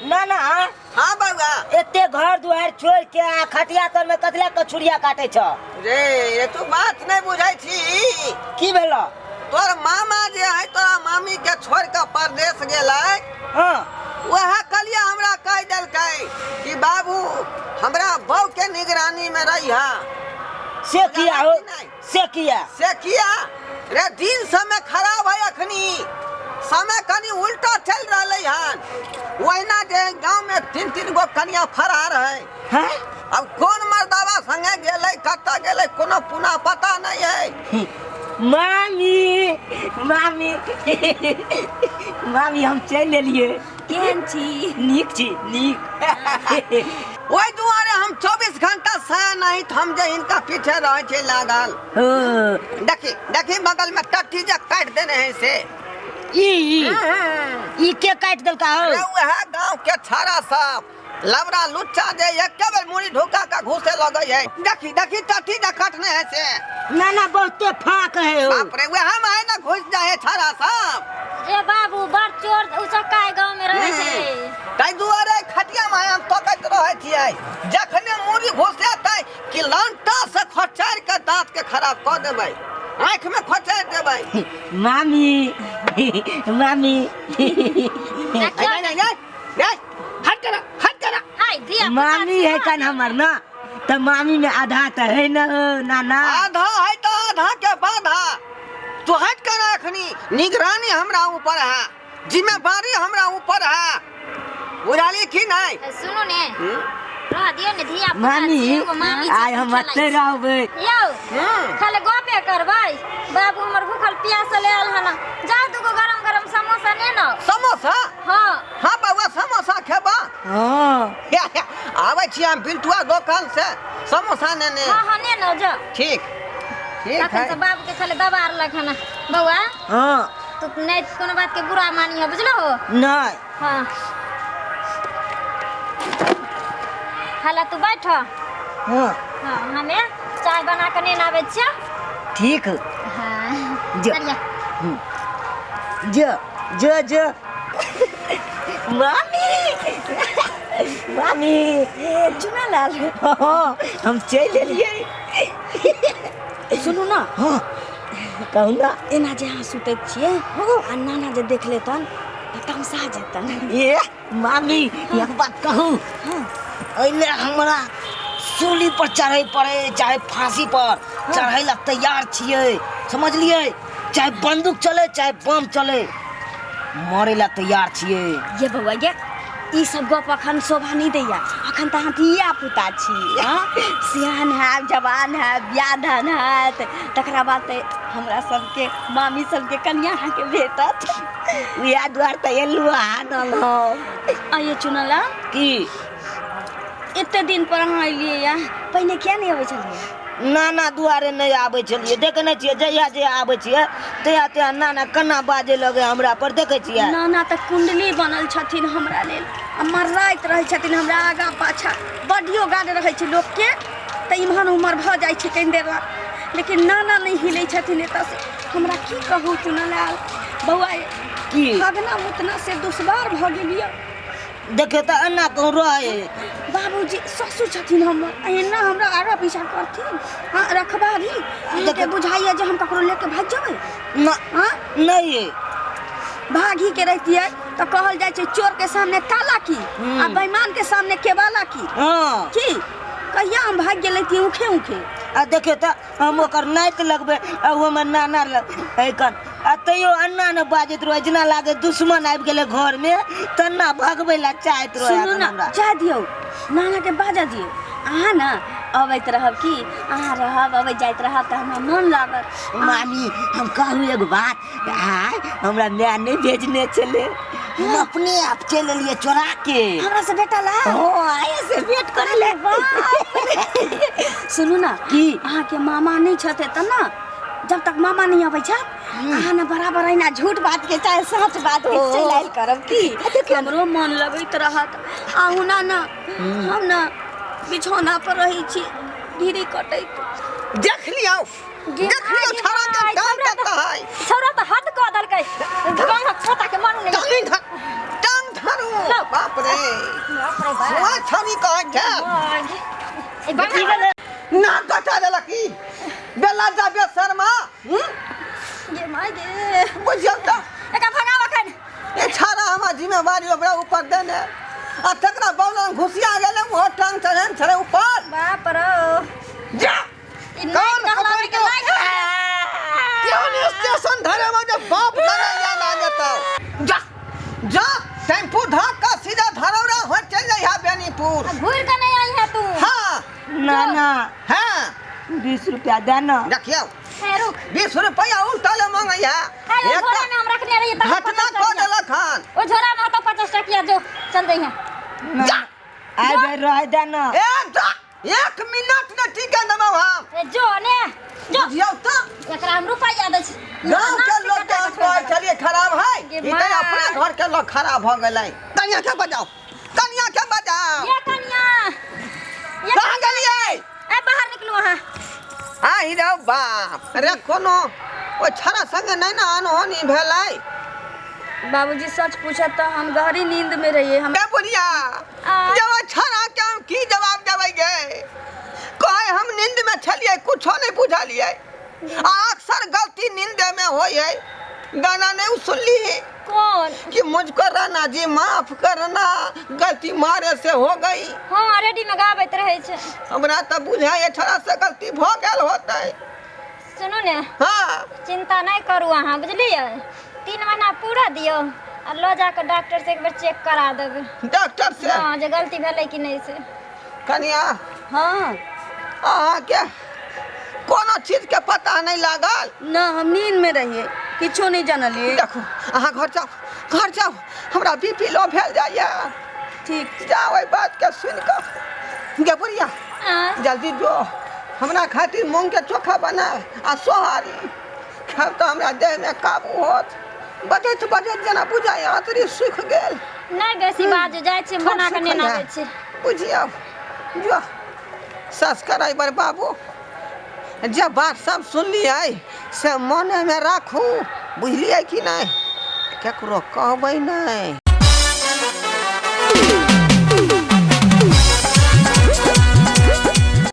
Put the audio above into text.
ना ना। हाँ बउआ। एते घर दुआर छोड़ के आ खटिया तर में कथला कछुरिया काटे छ? रे रे, तू बात नहीं बुझै छी। की भेलो? तोर मामा जे है तोरा मामी के छोड़ के परदेश गेलै। हाँ। वह कलिया हमरा कह देलकै कि बाबू हमरा बहू के निगरानी में रही। से किया हो? से किया? से किया रे, दिन समय खराब है, अखनी समय कनी उल्टा चल रहलै हन। ओहिना जे गांव में तीन तीन गो कनिया फरार है। हैं? अब कौन मर्दावा संगे गेलै, कतऽ गेलै, कोनो पुनः पता नहीं है। मामी, मामी, मामी, हम चलि एलियै। केहन छी? नीक छी, नीक। ओहि दुआरे हम 24 घंटा साया नहीं तऽ हम जे हिनका पीछे रहै छी लागल। देखी देखी, बगल में टट्टी जे काटि देने है से। ई ई ई के काटि देलका हो? अरे वएह गांव के छाड़ा सब लबड़ा लुच्चा जे एके बेर मुड़ी ढुका के घुसे लगै है। देखी देखी, टट्टी जे काटने है से। ना ना, बहुते फाक है हो। बाप रे, वएह में है ना घुस जाए है छाड़ा सब। रे बाबू, बड़ चोर उचक्का गाँव में रहै छै। ताहि दुआरे खटिया में हम तकैत रहै छियै, जखने मुड़ी घुसेतै कि लंटा से खोचारि के दांत के खराब कऽ देबै, आँखि में खोचारि देबै। मामी, मामी। नहीं नहीं नहीं नहीं, हट करा, हट करा। हाय धिया पुता। मामी है कन हमर ना, तऽ मामी में आधा तऽ है न हो नाना। आधा है तो आधा के बाधा, तू हट कर। अखनी निगरानी हमरा ऊपर है, जिम्मेदारी हमरा ऊपर है, बुझाली की नहीं? सुनू ने। रह दियौ ने, धिया पुता मामी, छियै, एगो मामी छै, आइ हम खेलाइ एतै छै। रहबै। यौ, खाली गपे करबै? बाबू हमर भूखल प्यासल आयल हन, जाउ दूगो गरम गरम समोसा ने न। समोसा? हाँ। हाँ बउआ, समोसा खेबा? हाँ। आबै छी हम बिल्टुआ दोकान से समोसा नेने। हाँ हाँ, ने न जाउ। ठीक ठीक। तखन है से बाबू के खाली दबार हन। बौआ। हाँ। तू नहीं कोनो बात के बुरा मानी है, बुझलो हो? नहीं। हाँ, हला तू बैठ। हाँ। हाँ, हमे चाय बना के नेने आबै छियै। ठीक। हाँ। जो। चलिए। जो जो जो, मामी, मामी। ए चुनालाल। हाँ, हम चलि एलियै। सुनू ना। हाँ, कहू ना। एना जे अहाँ सुतैत छियै आ नाना जे देख लेतन तऽ तमसा जेतन। ये मामी, एक बात कहू? हाँ। एहिले हमरा सूली पर चढ़ै पड़े चाहे फांसी पर, चढ़ै ला तैयार छियै, समझलियै? चाहे बंदूक चले चाहे बम चले, मरे ला तैयार छियै। ये बौआ ये, ई सब गप अखन शोभा नहीं दैया। अखन तऽ अहाँ धिया पुता छी। हाँ, सियान हैब, जवान हैब, बियाह दान हैत, तकरा बाद तऽ हमरा सबके मामी सबके कनिया अहाँके भेटत। उएह दुआरे तऽ एलहुँ अहाँ लग हम। आइए चुनला। की? एते दिन पर अहाँ एलियै या, पहिने किया नहि अबै छलियै? नाना दुआरे नहि आबै छलियै। देखै नहि छियै, जहिया जहिया आबै छियै तहिया तहिया नाना केना बाजै लगै हमरा पर, देखै छियै? नाना तऽ कुंडली बनल छथिन हमरा लेल आ मर्राइत रहै छथिन हमरा आगाँ पाछाँ। बडियो गार्ड रहै छै लोकके तऽ इम्हर उम्हर भऽ जाइ छै कनि देर ला, लेकिन नाना नहि हिलै छथिन एतऽसँ। हमरा की कहू चुनलाल बौआ। की? हगना मुतना से दुश्वार भऽ गेल यऽ। देखियौ तऽ, एना कहूँ रहै? बाबूजी ससुर छथिन हमर आ एना हमरा आगाँ पीछा करथिन? हाँ, रखबारी अहाँके बुझाइए जे हम ककरो लेके भागि जेबै? ना। हाँ। नहि। भागी के रहितियै तऽ कहल जाइ छै चोर के सामने ताला की आ बेईमान के सामने केवाला की। हाँ। की कहिया हम भागि गेल रहितियै उखे उखे। आ देखियौ तऽ, हम ओकर नाति लगबै आ ओ हमर नाना लग एखन, आ तैयो अन्ना ने बाजैत रहै, जेना लागे दुश्मन आबि गेलै घरमे तन्ना भगबै लए चाहैत रहै। सुनू एखन ने। हमरा जा दियौ, नाना के बाजऽ दियौ। अहाँ ने अबैत रहब की, अहाँ रहब, अबैत जाइत रहब तऽ हमरा मन लागत। मामी, हम कहू एगो बात? आय हमरा माय नहि भेजने छलै, हम अपने आप चलि एलियै चोरा के। हमरा से भेटल है? हो, आए से भेंट करे ले। सुनू ना। की? अहाँके मामा नहि छथि तऽ ने जब तक मामा नहीं अबै छथि, अहाँ ने बराबर अहिना झूठ बात के चाहे सच बात के चलि आयल करब की, हमरो मन लगैत रहत। अहुना ने हम ने बिछौना पर रहै छी ढीरी कटैत। देख लियौ, देख लियौ, छौड़ा के टांग कतऽ है? छौड़ा तऽ हद कऽ देलकै, गाँवक पोता के मानू नहि। टांग धर, टांग धर। झाड़ू। लो। बाप रे। बाप रे बाप। हुआ छानी कहै छै। ए, बाबा ना कटा देलक ई बेला जा बेशर्मा। गे माय गे। बुझियौ तऽ। एकरा भगाव अखन। ए छाड़ा हमर जिम्मेवारी ओकरा ऊपर देने आ तकरा बौलन घुसिया गेलै, ओहो टांग चढ़ेने छलै ऊपर। बाप रो। जा। ई नहि कान कहला पकड़ि के कऽ लागि। केहन स्टेशन धरे में जे बाप धरे याद आ जेतौ। जा जा, टेम्पू धऽ कऽ सीधा धरौरा हो चलि जइहा बेनीपुर। घुरि के नहीं आई है तू। हाँ। ना ना। हाँ। 20 रुपया दे ना। देखियौ। हे रुक। 20 रुपया उल्टा ले मांगैया। हे, ओ झोरा में हम रखने रहिए तब। घटना कऽ देलक हन। ओ झोरा में हतो 50 टकिया, जो चल जइहे। जा। आइ बेर रह दे ना। ए जा, 1 मिनट ने टीका देबौ हम। ए जो ने जो। बुझियौ तऽ। एकरा हम रुपया दै छी। गाँव के लोग के हम कहै छलियै खराब है, गे ई तऽ माय। अपने घर के लोग खराब भऽ गेलै। कनिया के बजाउ, कनिया के बजाउ। ये कनिया, ये। कहाँ गेलियै? ए, बाहर निकलू अहाँ। आहि रे बाप रे, कोनो ओहि छड़ा संगे नहि ने अनहोनी भेलै? बाबूजी, सच पूछत तऽ हम गहरी नींद में रहिए हम। ए बुढ़िया, आ? जब ओहि छड़ा के हम की जवाब देबै गे? कहे हम नींद में छलियै, कुछो नहि बुझलियै। आ अक्सर गलती नींदे में होइ है। गाना नहीं उ सुनली है? कौन? कि मुझको राणा जी माफ करना, गलती मारे से हो गई। हाँ, रेडी में गाबैत रहै छै। हमरा तऽ बुझाइ छड़ा से गलती भऽ गेल होतै। सुनू ने। हाँ। चिंता नहीं करू अहाँ, बुझलियै? 3 महीना पूरा दियौ आ लऽ जाकऽ डॉक्टर से एक बेर चेक करा देबै। डॉक्टर से? हाँ, जे गलती भेलै कि नहि से। कनिया। हाँ। अहाँके कोनो चीजके पता नहि लागल? ना, हम नींद में रहिए, किछो नहीं जानलिए। देखू, अहाँ घर जाउ, घर जाउ, हमरा बीपी लो भेल जाइए। ठीक। जाउ, एहि बातके सुनि कऽ गे बुढ़िया। आँय? जल्दी जो, हमरा खातिर मूँगके चोखा बना आ सोहारी खायब तऽ हमरा देहमे काबू होत। बजैत बजैत जेना बुझाइ आँतरी सुखि गेल। नहि बेसी बाजू, जाइ छी बना कऽ नेने आबै छी। बुझियौ, जो सस करै बर बाबू, जे बात सब सुनलियै से मोनेमे राखू, बुझलियै कि नहि? केकरो कहबै नहि।